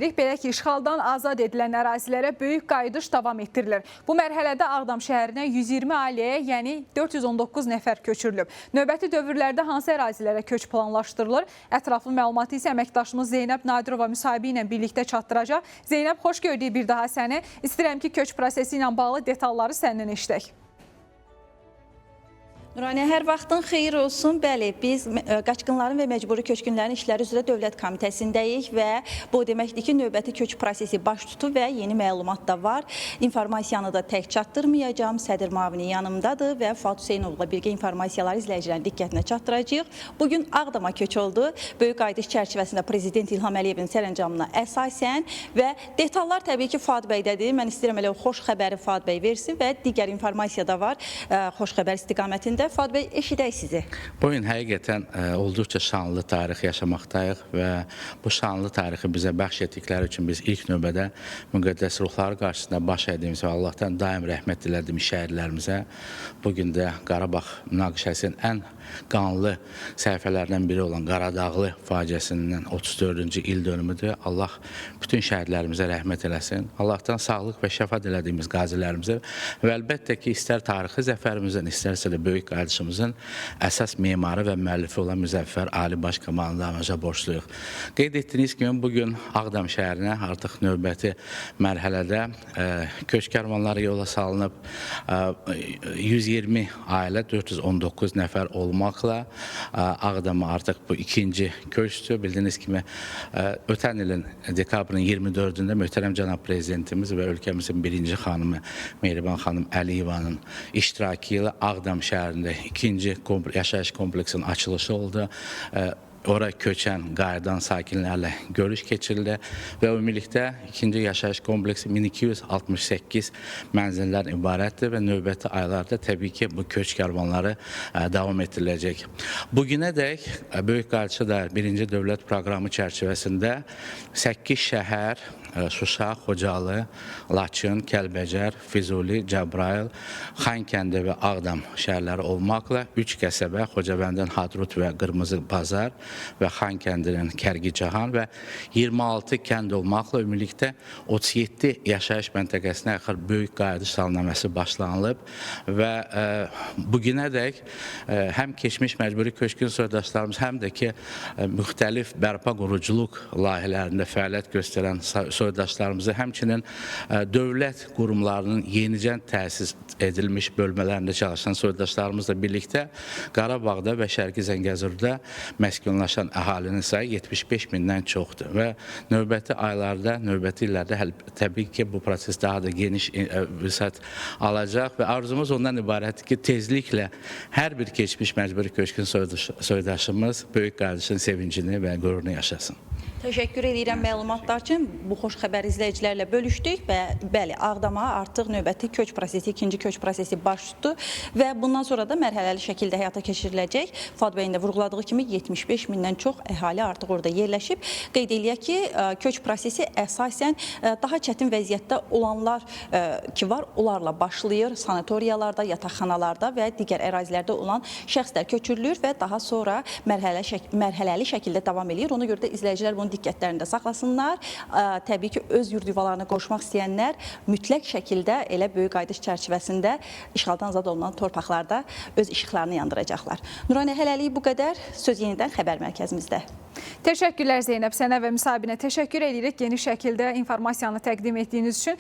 Belə ki, işğaldan azad edilən ərazilərə böyük qayıdış davam etdirilir. Bu mərhələdə Ağdam şəhərinə 120 ailəyə, yəni 419 nəfər köçürülüb. Növbəti dövrlərdə hansı ərazilərə köç planlaşdırılır? Ətraflı məlumatı isə əməkdaşımız Zeynəb Nadirova müsahibi ilə birlikdə çatdıracaq. Zeynəb, xoş gördük bir daha səni. İstəyirəm ki, köç prosesi ilə bağlı detalları səndən eşidək. Nuraniyə, hər vaxtın xeyir olsun. Bəli, biz qaçqınların və məcburi köçkünlərin işləri üzrə Dövlət Komitəsindəyik və bu o deməkdir ki, növbəti köç prosesi baş tutub və yeni məlumat da var. İnformasiyanı da tək çatdırmayacağam. Sədr müavini yanımdadır və Fuad Hüseynovla birgə informasiyaları izləyicilərin diqqətinə çatdıracağıq. Bugün Ağdama köç oldu. Böyük qayıdış çərçivəsində Prezident İlham Əliyevin sərəncamına əsasən və detallar təbii ki, Fuad bəydədir. Mən istəyirəm elə o xoş xəbəri Fuad bəy versin və digər informasiya da var. Xoş xəbər istiqamətində. Fuad bəy, eşidək sizi. Bu gün həqiqətən olduqca şanlı tarix yaşamaqdayıq və bu şanlı tarixi bizə bəxş etdikləri üçün biz ilk növbədə müqəddəs ruhları qarşısında baş əydiyimiz və Allahdan daim rəhmət dilədiyimiz şəhidlərimizə bu gün də Qarabağ münaqişəsinin ən qanlı səhifələrindən biri olan Qaradağlı faciəsindən 34-cü il dönümüdür. Allah bütün şəhidlərimizə rəhmət eləsin. Allahdan sağlıq və şəfa dilədiyimiz qazilərimizə və əlbəttə ki, istər tarixi zəfərimizin, istərsə də böyük qayıdışımızın əsas memarı və müəllifi olan Müzəffər Ali Baş Komandanımıza borcluyuq. Qeyd etdiyiniz kimi bu gün Ağdam şəhərinə artıq növbəti mərhələdə köç karvanları yola salınıb. 120 ailə 419 nəfər olmaqla Ağdama artıq bu ikinci köçdür. Bildiyiniz kimi ötən ilin dekabrın 24-ündə möhtərəm cənab prezidentimiz və ölkəmizin birinci xanımı Mehriban xanım Əliyevanın iştirakı ilə Ağdam şəhərində ikinci yaşayış kompleksinin açılışı oldu. Ora köçən, qayıdan sakinlərlə görüş keçirildi və ümumilikdə ikinci yaşayış kompleksi 1268 mənzildən ibarətdir və növbəti aylarda təbii ki, bu köç karvanları davam etdiriləcək. Bugünədək Böyük Qayıdışa dair birinci dövlət proqramı çərçivəsində 8 şəhər, Şuşa, Xocalı, Laçın, Kəlbəcər, Füzuli, Cəbrayıl, Xankəndi və Ağdam şəhərləri olmaqla 3 qəsəbə, Xocavəndin Hadrut və Qırmızı Bazar və Xankəndinin Kərgicahan və 26 kənd olmaqla ümumilikdə 37 yaşayış məntəqəsinə axır böyük qayıdış salnaməsi başlanılıb və bugünədək həm keçmiş məcburi köçkün soydaşlarımız, həm də ki müxtəlif bərpa quruculuq layihələrində fəaliyyət göstərən soydaşlarımızı, həmçinin dövlət qurumlarının yenicən təsis edilmiş bölmələrində çalışan soydaşlarımızla birlikdə Qarabağda və Şərqi Zəngəzurda məskunlaşan əhalinin sayı 75 mindən çoxdur və növbəti aylarda, növbəti illərdə təbii ki, bu proses daha da geniş vüsət alacaq və arzumuz ondan ibarətdir ki, tezliklə hər bir keçmiş məcburi köçkün soydaşımız böyük qayıdışın sevincini və qürurunu yaşasın. Təşəkkür edirəm məlumatlar üçün. Bu xoş xəbəri izləyicilərlə bölüşdük və bəli, Ağdama artıq növbəti köç prosesi, ikinci köç prosesi baş tutdu və bundan sonra da mərhələli şəkildə həyata keçiriləcək. Fuad bəyin də vurğuladığı kimi 75 mindən çox əhali artıq orada yerləşib. Qeyd eləyək ki, köç prosesi əsasən daha çətin vəziyyətdə olanlar ki var, onlarla başlayır. Sanatoriyalarda, yataqxanalarda və digər ərazilərdə olan şəxslər köçürülür və daha sonra mərhələli şəkildə davam eləyir. Ona görə də izləyicilər bunu diqqətlərində saxlasınlar. Təbii ki, öz yurd yuvalarına qoşmaq istəyənlər mütləq şəkildə elə böyük qayıdış çərçivəsində işğaldan azad olunan torpaqlarda öz işıqlarını yandıracaqlar. Nuraniyə, hələlik bu qədər. Söz yenidən xəbər mərkəzimizdə. Təşəkkürlər Zeynəb, sənə və müsahibinə təşəkkür edirik geniş şəkildə informasiyanı təqdim etdiyiniz üçün.